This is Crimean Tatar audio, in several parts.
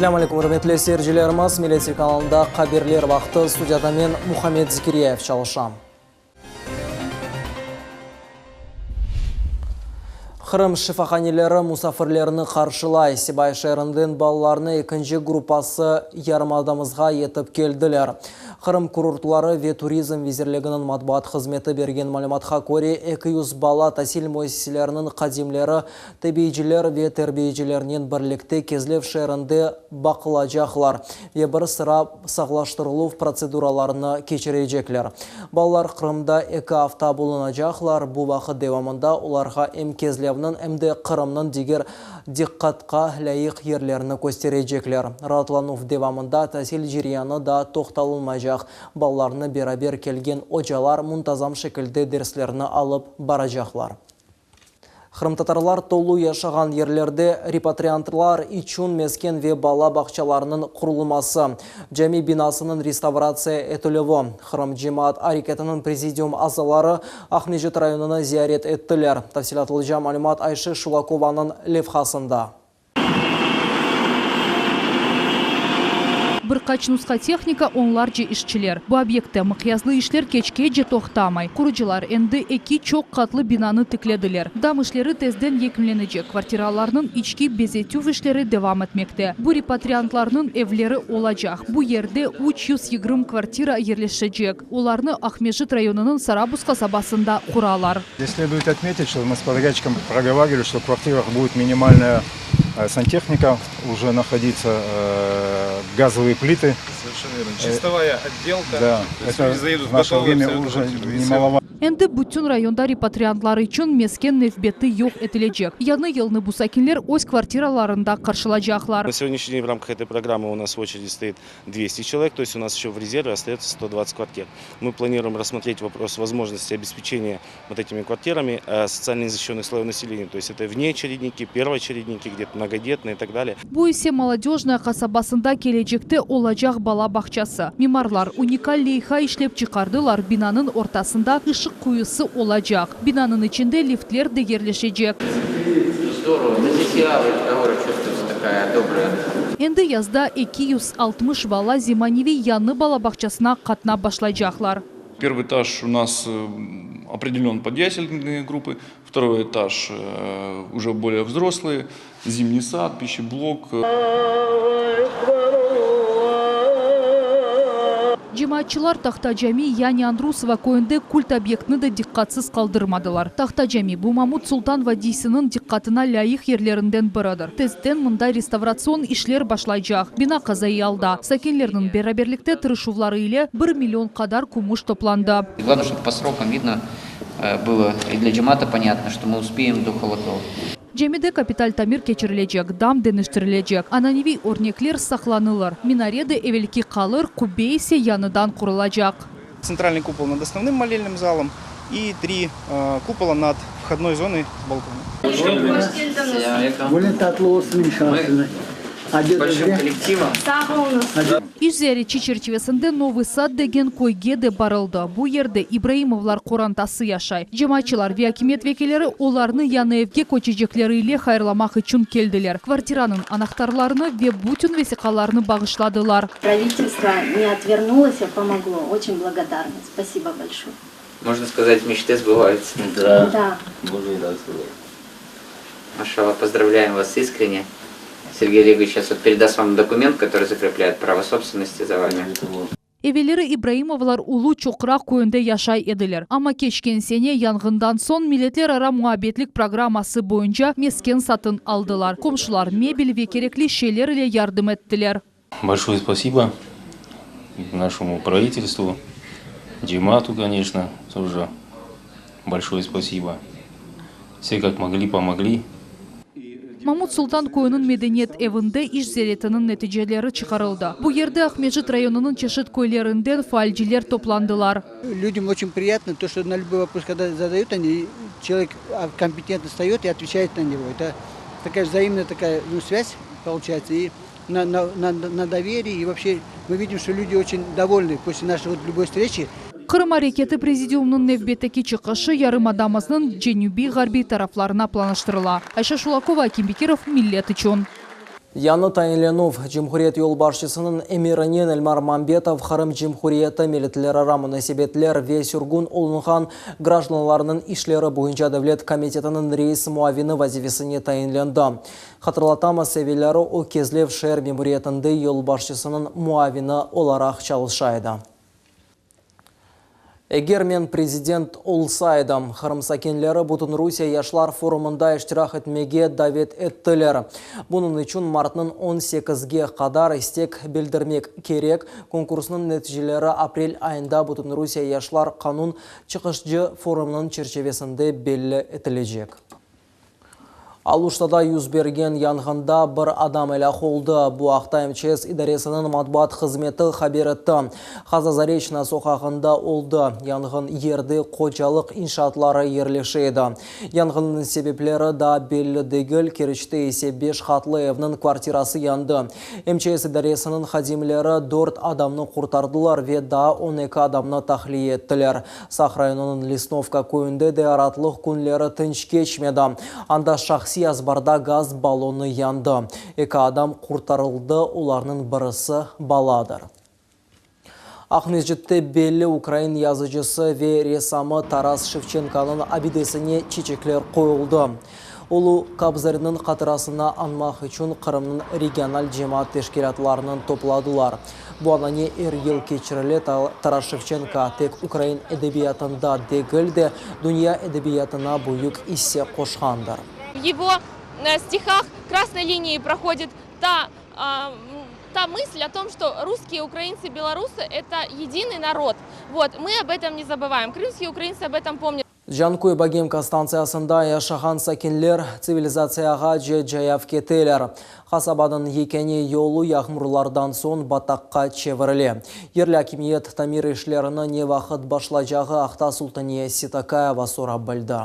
Selâm aleyküm, ürmetli seyircilerimiz! Millet telekanalında Haberler vaqtı, studiyada men, Muhammed Zekiryayev çalışam. Qırım şifahaneleri musafirlerini qarşılay. Sibay şeerinden balalarnı ekinci gruppası yarımadamızğa yetip keldiler. Qırım kurortları ve turizm vizirliginiñ matbuat hızmeti bergen malümatqa köre, 200 bala tasil müessiseleriniñ hadimleri, tebiyciler ve terbiyecilernen birlikte Kezlev şeerinde baqılacaqlar ve bir sıra sağlaştırıluv protseduralarını keçirecekler. Balalar Qırımda eki afta bulunacaqlar, bu vaqıt devamında olarğa em Kezlevniñ, em de Qırımnıñ diger diqqatqa lâyıq yerlerini kösterecekler. Raatlanuv devamında tasil ceryanı da toqtalılmaycaq, balalarnı beraber kelgen ocalar muntazam şekilde derslerni alıp baracaqlar. Qırımtatarlar tolu yaşağan yerlerde repatriantlar içün mesken ve bala bağçalarınıñ qurulması, cami binasınıñ restavratsiya etilüvi, Qırım cemaat areketiniñ prezidium azaları Aqmescit rayonını ziyaret ettiler. Tafsilâtlıca malümat Ayşe Şulakovanıñ levhasında. Bir qaç nusha tehnika, onlarca işçiler. Bu obyektte mıqyaslı işler keçkece toqtamay. Qurucılar endi eki çoq qatlı binanı tiklediler. Dam işleri tezden yekünlenecek, kvartiralarnıñ içki bezetüv işleri devam etmekte. Bu repatriantlarnıñ evleri olacaq. Bu yerde 320 kvartira yerleşecek. Olarnı Aqmescit rayonınıñ Sarabuz qasabasında quralar. Здесь следует отметить, что мы с подрядчиком проговаривали, что в квартирах будет минимальная сантехника уже находиться, газовые плиты. Совершенно верно. Чистовая отделка. Да, То есть это люди заедут в наше готовые время абсолютно уже квартиры. немаловажно. Endi bütün rayonda repatriantlar içün mesken nevbeti yoq etilecek. Yañı yılnı bu sakinler öz kvartiralarında qarşılacaqlar. На сегодняшний день в рамках этой программы у нас в очереди стоит 200 человек, то есть у нас еще в резерве остается 120 квартир. Мы планируем рассмотреть вопрос возможности обеспечения вот этими квартирами социально незащищенных слоев населения, то есть это внеочередники, первоочередники, где-то многодетные и так далее. Bu ise Molodöjnaya qasabasında kelecekte olacaq bala bağçası. Mimarlar unikal leyha işlep çıqardılar, binanıñ ortasında ışıq quyusı olacaq. Binanıñ içinde liftler de yerleşecek. Здорово. Ну, здесь и аура чувствуется такая добрая. Endi yazda 260 bala zemaneviy yañı bala bağçasına qatnap başlaycaqlar. Первый этаж у нас определен под ясельные группы, второй этаж уже более взрослые, зимний сад, пищеблок. Cemaatçılar Tahta Cami, yani Andrusova köyünde kult obyektini de diqqatsız qaldırmadılar. Tahta Cami, bu Mamut Sultan vadiysiniñ diqqatına lâyıq yerlerinden biridir. Tezden mında restavratsion işler başlaycaq. Bina qazaiy alda. Sakinlerniñ beraberlikte tırışuvları ile bir million qadar kümüş toplandı. Главное, чтобы по срокам видно было, и для cemaata понятно, что мы успеем до холодов. Camide kapital tamir keçirilecek, dam deñiştirilecek, ananeviy örnekler saqlanılır, minare de evelki qalır, qubbe ise yañıdan qurulacaq. Центральный купол над основным молельным залом и три купола над входной зоной с балконом. Böyle tatlı olsun inşallah. Большим коллективом. İş ziyareti çerçivesinde Novıy Sad degen köyge de barıldı. Bu yerde İbraimovlar qorantası yaşay. Cemaatçılar ve akimiyet vekilleri olarnı yañı evge köçecekleri ile hayırlamaq içün keldiler. Kvartiranıñ anahtarlarını ve bütün vesiqalarnı bağışladılar. Правительство не отвернулось, а помогло. Очень благодарны. Спасибо большое. Можно сказать, мечты сбываются. Да. Да. Можно и так сказать. Машалла, поздравляем вас искренне. Сергей Олегович сейчас вот передаст вам документ, который закрепляет право собственности за вами. Evelleri İbraimovlar Ulu Çoqraq köyünde yaşay ediler. Amma keçken sene yanğından soñ milletlerara muabbetlik programması boyunca mesken satın aldılar. Qomşular mebel ve kerekli şeyler ile yardım ettiler. Большое спасибо нашему правительству, cemaatu, конечно, тоже большое спасибо. Все как могли, помогли. Mamut Sultan köyüniñ medeniyet evinde iş ziyaretiniñ neticeleri çıqarıldı. Bu yerde Aqmescit rayonınıñ çeşit köylerinden faalciler toplandılar. Людям очень приятно то, что на любой вопрос, когда задают они, человек компетентно встает и отвечает на него. Это такая взаимная такая, ну, связь получается и на доверии. И вообще мы видим, что люди очень довольны после нашей вот любой встречи. Qırım areketi prezidiumınıñ nevbetteki çıqışı yarımadamıznıñ cenübiy ğarbiy taraflarına planlaştırıla. Ayşe Şulakova, Akim Bekirov, Millet içün. Yañı tayinlenüv, Cumhuriyet yolbaşçısınıñ emirinen Elmar Mambetov Qırım Cumhuriyeti Milletlerara munasebetler ve sürgün olunğan grajdanlarnıñ işleri boyunca devlet komitetiniñ reis muavini vazifesine tayinlendi. Hatırlatamız, evelleri o Kezlev şeer memuriyetinde yolbaşçısınıñ muavini olaraq çalışa edi. Eger men prezident olsaydım, Qırım sakinleri Bütünrusiye yaşlar forumında iştirak etmege davet ettiler. Bunıñ içün martnıñ on sekizge qadar istek bildirmek kerek. Konkursnıñ neticeleri aprel ayında Bütünrusiye yaşlar qanun çıqışcı forumınıñ çerçivesinde belli etilecek. Aluştada yüz bergen yanğında bir adam elâk oldı. Bu aqta MÇS idaresiniñ matbuat hızmeti haber etti. Qaza Zareçnaya soqağında oldı. Yanğın yerde qocalıq inşaatları yerleşe edi. Yanğınnıñ sebepleri daa belli degil, Keriçte ise beş qatlı evniñ kvartirası yandı. MÇS idaresiniñ hadimleri dört adamnı qurtardılar ve daa 12 adamnı tahliye ettiler. Saq rayonınıñ Lesnovka köyünde de raatlıq künleri tınç keçmedi. Anda şahsiy azbarda gaz ballonı yandı. Eki adam qurtarıldı, olarnıñ birisi baladır. Aqmescitte belli ukrain yazıcısı ve ressamı Taras Şevçenkonıñ abidesine çiçekler qoyuldı. Ulu Kobzarnıñ hatırasını añmaq içün Qırımnıñ regional cemaat teşkilâtlarınıñ topladılar. Bu anane er yıl keçirile, Taras Şevçenko tek ukrain edebiyatında degil de, dünya edebiyatına büyük isse qoşqandır. V его stihah krasnoy liniей prohodit ta ta мысль о том, что русские, украинцы, белорусы, это единый народ. Вот, мы об этом не забываем. Крымские украинцы об этом помнят. Canköy Bogemka stantsiyasında yaşağan sakinler tsivilizatsiyağa cayav keteler. Qasabanıñ yekâne yolu yağmurlardan soñ bataqqa çevirile. Yerli akimiyet tamir işlerini ne vaqıt başlacağı aqta Sultaniye Sitakayeva sorap bildi.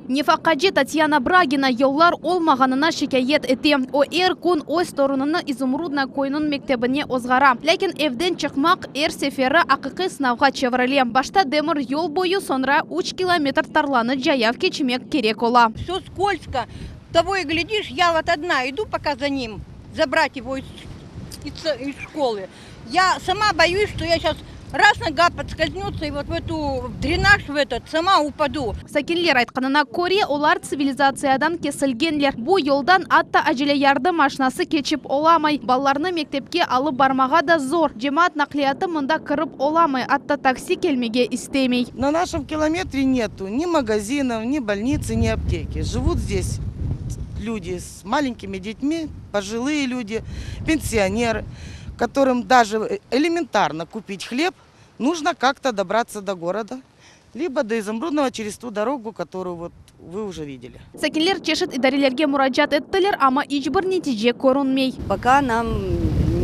Nefaqacı Tatyana Bragina yollar olmağanına şikâyet ete. O, er kün öz torunını İzumrudnoye köyüniñ mektebine ozğara. Lâkin evden çıqmaq er seferi aqiqiy sınavğa çevirile. Başta demir yol boyu, soñra üç kilometr tarlanı cayav keçmek kerek ola. Все скользко. Того и глядишь, я вот одна иду пока за ним, забрать его из, из, из школы. Я сама боюсь, что я сейчас раз нога подскользнется и вот в эту в дренаж в этот сама упаду. Sakinler aytqanına köre, olar tsivilizatsiyadan kesilgenler. Bu yoldan atta acele yardım maşinası keçip olamay. Balalarnı mektepke alıp barmağa da zor. Cemaat naqliyatı mında kirip olamay, atta taksi kelmege istemey. На нашем километре нету ни магазинов, ни больницы, ни аптеки. Живут здесь люди с маленькими детьми, пожилые люди, пенсионеры, которым даже элементарно купить хлеб, нужно как-то добраться до города, либо до Изумрудного через ту дорогу, которую вот вы уже видели. Sakinler çeşit idarelerge muracaat ettiler, amma iç bir netice körünmey. Пока нам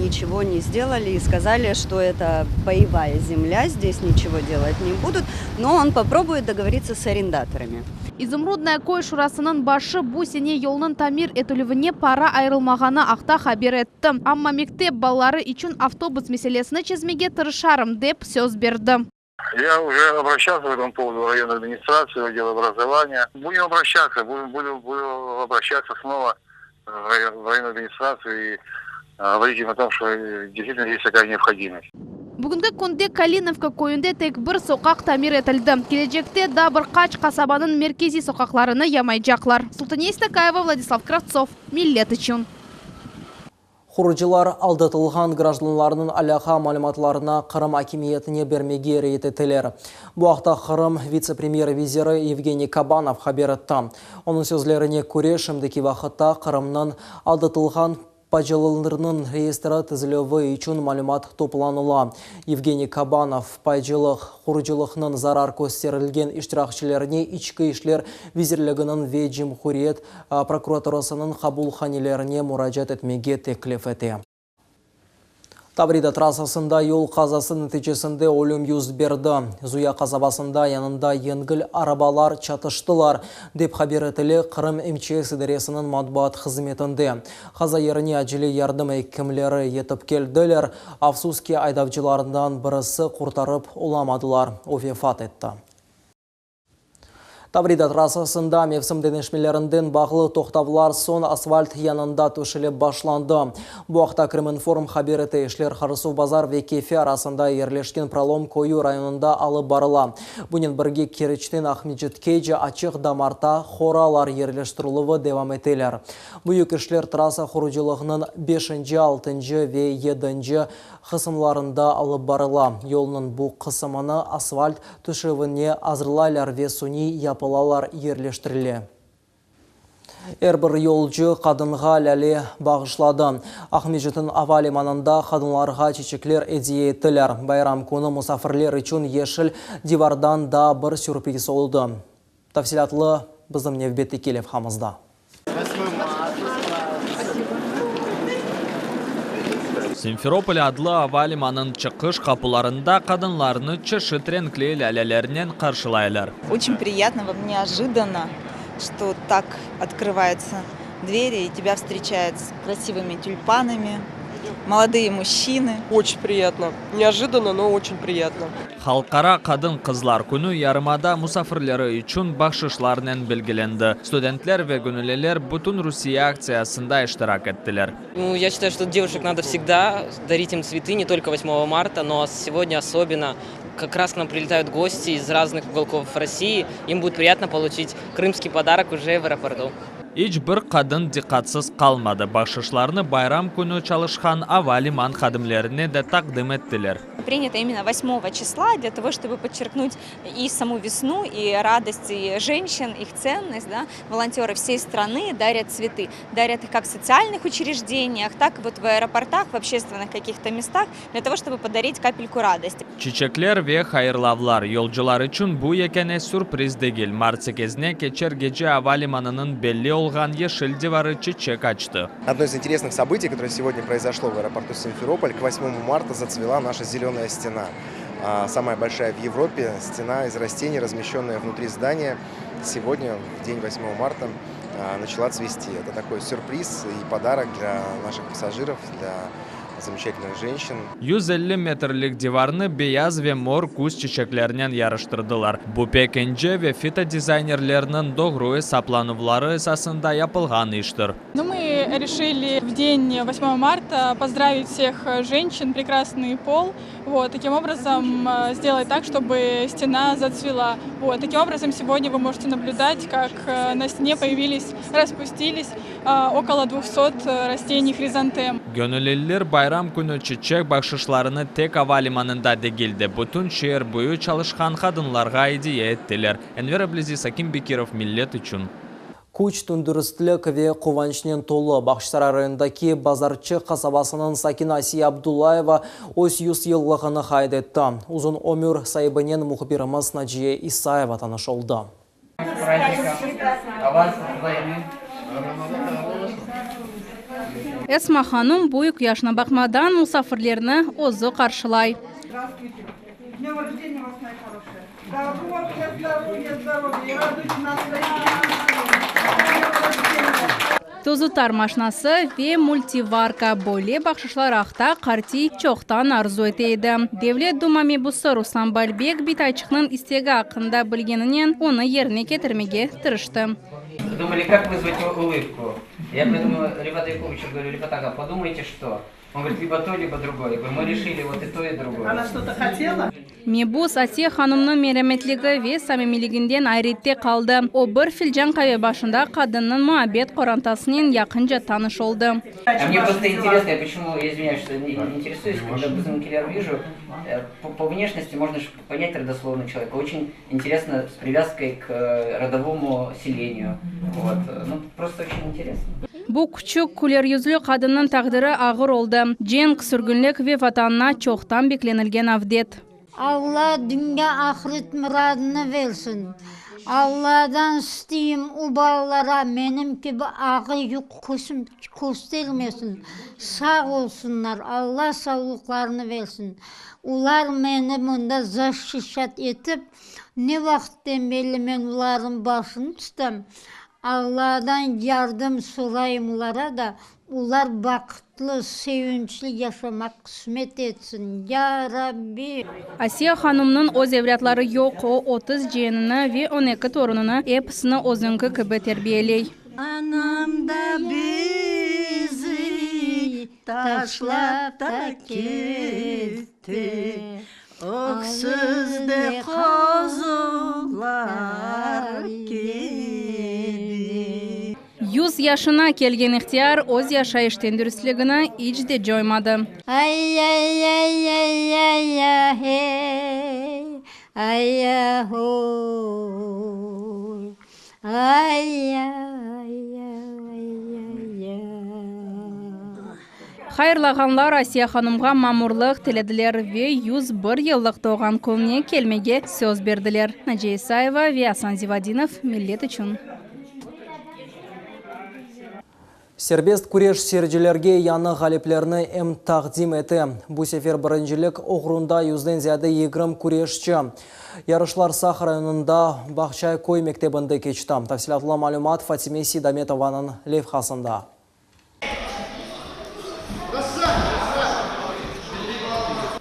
ничего не сделали и сказали, что это паевая земля, здесь ничего делать не будут, но он попробует договориться с арендаторами. İzumrudnoye köy şurasınıñ başı bu sene yolnıñ tamir etilüvine para ayırılmağanı aqta haber etti. Amma mektep balaları içün avtobus meselesini çezmege tırışarım, dep söz berdi. Я уже обращался по этому поводу в районную администрацию, в отдел образования. Будем обращаться, будем, будем, будем обращаться снова в район- в районную администрацию и а, говорить им о том, что э, действительно есть такая необходимость. Bugünki künde Kalinovka köyünde tek bir soqaq tamir etildi. Kelecekte daa bir qaç qasabanıñ merkeziy soqaqlarını yamaycaqlar. Sultaniye Stakayeva, Vladislav Kravtsov, Millet içün. Qurucılar aldatılğan grajdanlarnıñ alâqa malümatlarını Qırım akimiyetine bermege red ettiler. Bu aqta Qırım vitse-premyer veziri Yevgeniy Kabanov haber etti. Onıñ sözlerine köre, şimdiki vaqıtta Qırımnıñ aldatılğan paycılarınıñ reyestri tizilüvi içün malümat toplanıla. Yevgeniy Kabanov, paycılıq, qurucılıqnıñ zarar kösterilgen iştirakçilerine İçki işler vezirliginiñ ve Cumhuriyet prokuraturasınıñ qabulhanelerine muracaat etmege teklif ete. Tavrida trassasında yol qazası neticesinde ölüm yüz berdi. Zuya qasabasında yanında yengil arabalar çatıştılar, dep haber etile Qırım MÇS idaresiniñ matbuat hızmetinde. Qaza yerine acele yardım ekimleri yetip keldiler. Afsus ki, aydavcılarından birisi qurtarıp olamadılar, o vefat etti. Tavrida trassasında mevsim deñişmelerinden bağlı toqtavlar soñ asfalt yanında töşelip başlandı. Bu aqta Krıminform haber ete. İşler Qarasuvbazar ve Kefe arasında yerleşken Prolom köyü rayonında alıp barıla. Bunen birge Keriçten Aqmescitkece açıq damarta horalar yerleştirilüvi devam eteler. Büyük işler trassa qurucılığınıñ beşinci, altıncı ve yedinci qısımlarında alıp barıla. Yolnıñ bu qısımını asfalt tüşüvine azırlaylar ve suniy yapılalar yerleştirile. Er bir yolcu qadınğa lâle bağışladı. Aqmescitniñ ava limanında qadınlarğa çiçekler ediye ettiler. Bayram künü musafirler içün yeşil divardan daa bir sürpriz oldı. Tafsilâtlı bizim nevbetteki levhamızda. Simferopol adlı ava limanınıñ çıqış qapularında qadınlarnı çeşit renkli lâlelernen qarşılaylar. Oçen priyatno, neojidanno, çto tak otkrıvayutsa dveri i tebâ vstreçayut s krasivımi tülpanami, molodıye mujçinı. Oçen priyatno, neojidanno, no oçen priyatno. Halqara qadın-qızlar künü yarımada musafirleri içün bahşışlarnen belgilendi. Studentler ve göñülliler Bütün Rusiye aktsiyasında iştirak ettiler. Nu, ya считаю, что девушек надо всегда дарить им цветы, не только восьмого марта, но сегодня особенно. Как раз к нам прилетают гости из разных уголков России, им будет приятно получить крымский подарок уже в аэропорту. İç bir qadın diqqatsız qalmadı, bahşışlarnı bayram künü çalışqan ava liman hadimlerine de taqdim ettiler. Принято именно восьмого числа для того, чтобы подчеркнуть и саму весну, и радость и женщин, их ценность, да. Волонтеры всей страны дарят цветы. Дарят их как в социальных учреждениях, так и вот в аэропортах, в общественных каких-то местах, для того, чтобы подарить капельку радости. Çiçekler ve hayırlavlar, yolcular içün bu yekâne sürpriz degil. Mart sekizine keçer gece ava limanınıñ belli olğan yeşil divarı çiçek açtı. Одно из интересных событий, которое сегодня произошло в аэропорту Симферополь, к 8 марта зацвела наша зеленая стена. Самая большая в Европе стена из растений, размещенная внутри здания, сегодня, в день 8 марта, начала цвести. Это такой сюрприз и подарок для наших пассажиров, для замечательных женщин. 150 metrlik divarnı beyaz ve mor küz çiçeklerinen yaraştırdılar. Bu pek ince ve fitodizaynerlerniñ doğru esaplanuvları esasında yapılğan iştir. Ну, мы решили в день 8 марта поздравить всех женщин, прекрасный пол. Вот, таким образом сделать так, чтобы стена зацвела. Вот, таким образом сегодня вы можете наблюдать, как на стене появились, распустились около 200 растений хризантем. Göñülliler bayram künü çiçek bahşışlarını tek ava limanında degil de, bütün şeer boyu çalışqan qadınlarğa ediye ettiler. Enver Ablâziz, Akim Bekirov, Millet içün. Küç, tendüristlik ve quvançnen tolu Bağçasaray rayonındaki Bazarçıq qasabasınıñ sakini Asiye Abdullayeva öz 100 yıllığını qayd etti. Uzun ömür saibinen mühbirimiz Naciye İsayeva tanış oldı. С праздником! А вас с войны! Esma hanım büyük yaşına baqmadan musafirlerni özü qarşılay. Здравствуйте. С днем рождения вас, мои хорошие. Здоровья, здоровья, здоровья. И радуйте нас Tozutar maşinası ve multivarka böyle bahşışlar aqta qartiy çoqtan arzu ete edi. Devlet Duma mebusı Ruslan Balbek bitayçıqnıñ istegi aqqında bilgeninen onı yerine ketirmege tırıştı. Думали, как вызвать улыбку. Я поэтому Рифату Якубовичу говорю, Рифат ağa, подумайте, что. Он говорит, либо то, либо другое. Я говорю, мы решили вот и то, и другое. Она что-то хотела? Mebus Asiye hanımnıñ merametligi ve samimiyliginden ayrette qaldı. O, bir filcan qave başında qadınnıñ muabbet qorantasınen yaqınca tanış oldı. А мне просто интересно, я почему, я извиняюсь, что не интересуюсь, когда bizimkiler вижу, по, по внешности можно же понять родословную человека. Очень интересно с привязкой к родовому селению. Вот. Ну, просто очень интересно. Bu küçük küleryüzlü qadınnıñ taqdiri ağır oldı. Cenk, sürgünlik ve vatanına çoqtan beklenilgen avdet. Alla dünya ahret muradını versin. Alladan isteyim o balalara menim kibi ağır yük köstermesin. Sağ olsunlar, Alla savlıqlarını versin. Olar meni mında защищать etip, ne vaqıttan berli men olarnıñ başını tutam. Alladan yardım sorayım olara da, olar baqıtlı, sevinçli yaşamaq qısmet etsin, ya Rabbi! Asiye hanumnıñ öz evlâtları yoq, o, 30 ciyenini ve on eki torunını, episini özüñki kibi terbiyeley. Anam da bizi taşlap da ketti, Öksüz de qozular kibi. Yüz yaşına kelgen ihtiyar öz yaşayış tendüristligini iç de coymadı. Ay-ay-ay-ay-ay-ya hey, ay-ya-hoy, ay-ya-ay-ya-ay-ya. Hayırlağanlar Asiye hanumğa mamurlıq tilediler ve 101 yıllıq doğğan kününe kelmege söz berdiler. Naciye İsayeva ve Asan Zivadinov, Millet içün. Serbest küreş seyircilerge yañı ğaliplerni em taqdim ete. Bu sefer birincilik oğrunda yüzden ziyade 20 küreşçi. Yarışlar Saq rayonında Bağçay köy mektebinde keçti. Tafsilâtlı malümat Fatime Seydametovanıñ levhasında.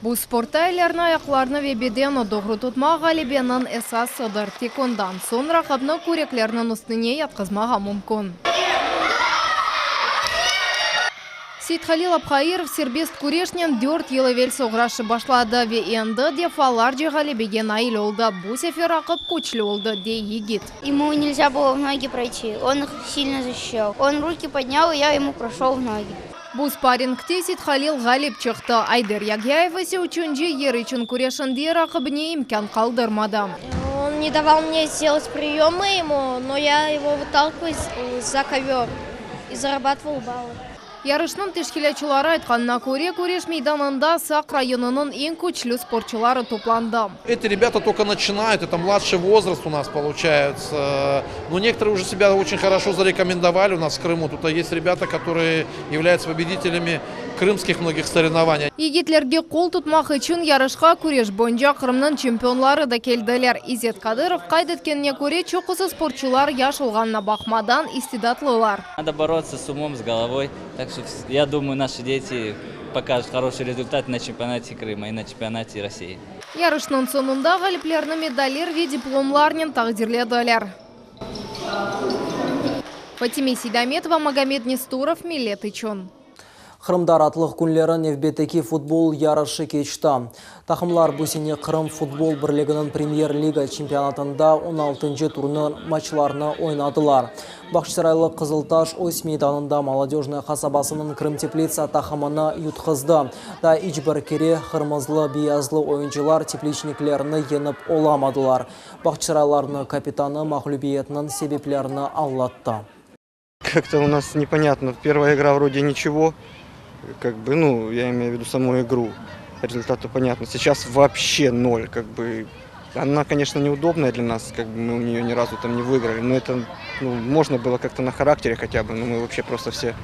Bu sportta ellerni, ayaqlarnı ve bedenni doğru tutmaq ğalebeniñ esasıdır. Tek ondan soñ raqipni küreklerniñ üstüne yatqızmağa mümkün. Seythalil Abhairov serbest küreşnen dört yıl evelsi oğraşıp başladı ve endi defalarca ğalebege nail oldı. Bu sefer raqip küçlü oldı, dey yigit. Ему нельзя было в ноги пройти, он их сильно защищал. Он руки поднял, и я ему прошел в ноги. Bu sparringte Seythalil ğalip çıqtı. Ayder Yagyayev ise üçünci yer içün küreşinde raqibine imkân qaldırmadı. Он не давал мне сделать приемы ему, но я его выталкивал за ковер и зарабатывал баллы. Yarışnıñ teşkilâtçıları aytqanına köre, küreş meydanında Saq rayonınıñ eñ küçlü sportçuları toplandı. Эти ребята только начинают, это младший возраст у нас получается. Но некоторые уже себя очень хорошо зарекомендовали у нас в Крыму. Тут есть ребята, которые являются победителями крымских многих соревнований. Yigitlerge qol tutmaq içün yarışqa küreş boyunca Qırımnıñ çempionları da keldiler. İzet Kadırov qayd etkenine köre, çoqusı sportçular yaş olğanına baqmadan, istidatlılar. Надо бороться с умом, с головой. Так что, я думаю, наши дети покажут хороший результат на чемпионате Крыма и на чемпионате России. Yarışnıñ soñunda ğaliplerni medaller ve diplomlarnen taqdirlediler. Fatime Seydametova, Magomed Nestorov, Millet içün. Qırımda raatlıq künleri nevbetteki futbol yarışı keçti. Taqımlar bu sene Qırım futbol birliginiñ Premyer-liga çempionatında on altıncı turnıñ maçlarını oynadılar. Bağçasaraylı Qızıltaş öz meydanında Molodöjnoye qasabasınıñ Krımteplitsa taqımını yutqızdı. Daa iç bir kere qırmızılı-beyazlı oyuncılar tepliçniklerni yeñip olamadılar. Bağçasaraylılarnıñ kapitanı mağlübiyetniñ sebeplerini añlattı. Как-то у нас непонятно. Первая игра вроде ничего, как бы, ну, я имею в виду саму игру. Результаты понятно. Сейчас вообще ноль, как бы. Она, конечно, неудобная для нас, как бы мы у нее ни разу там не выиграли, но это, ну, можно было как-то на характере хотя бы, но мы вообще просто все,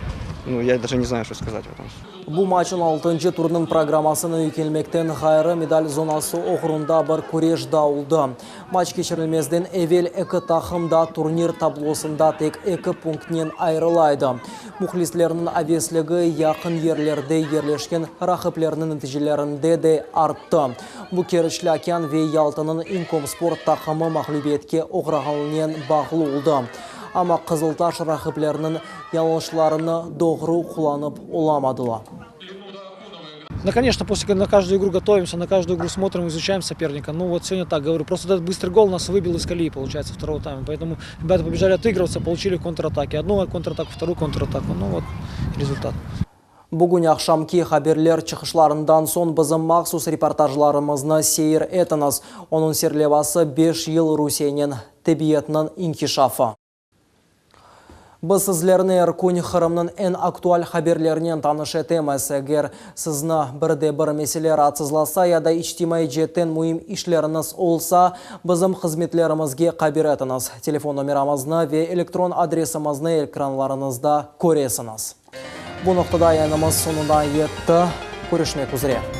ну, я даже не знаю, что сказать в этом. Bu maç on altıncı turnıñ programmasına yüklenmekten ğayrı medal zonası oğrunda bir küreş daa oldı. Maç keçirilmezden evel eki taqım da turnir tablosında tek eki punktnen ayırıla edi. Mühlislerniñ avesligi yaqın yerlerde yerleşken raqiplerniñ neticelerinde de arttı. Bu Keriçli Okean ve Yaltanıñ İnkomsport taqımı mağlübiyetke oğrağanınen bağlı oldı. Amma Qızıltaş raqipleriniñ yañlışlarını doğru qullanıp olamadılar. Ну, конечно, после на каждую игру готовимся, на каждую игру смотрим, изучаем соперника. Ну, вот сегодня так говорю. Просто этот быстрый гол нас выбил из колеи, получается, второго тайма. Поэтому ребята побежали отыгрываться, получили контратаки. Одну контратаку, вторую контратаку. Ну, вот результат. Bugün aqşamki haberler çıqışlarından soñ bizim mahsus reportajlarımıznı seyir etiñiz. Onıñ serlevası Beş yıl Rusiyenen tibbiyetniñ inkişafı. Biz sizlerni er kün Qırımnıñ eñ aktual haberlerinen tanış etemiz. Eger sizni bir de bir mesele raatsızlasa ya da içtimaiy ceetten müim işleriñiz olsa, bizim hızmetlerimizge haber etiñiz. Telefon nomeramıznı ve elektron adresimizni ekranlarıñızda köresiñiz. Bu noqtada yayınımız soñuna yetti. Körüşmek üzre.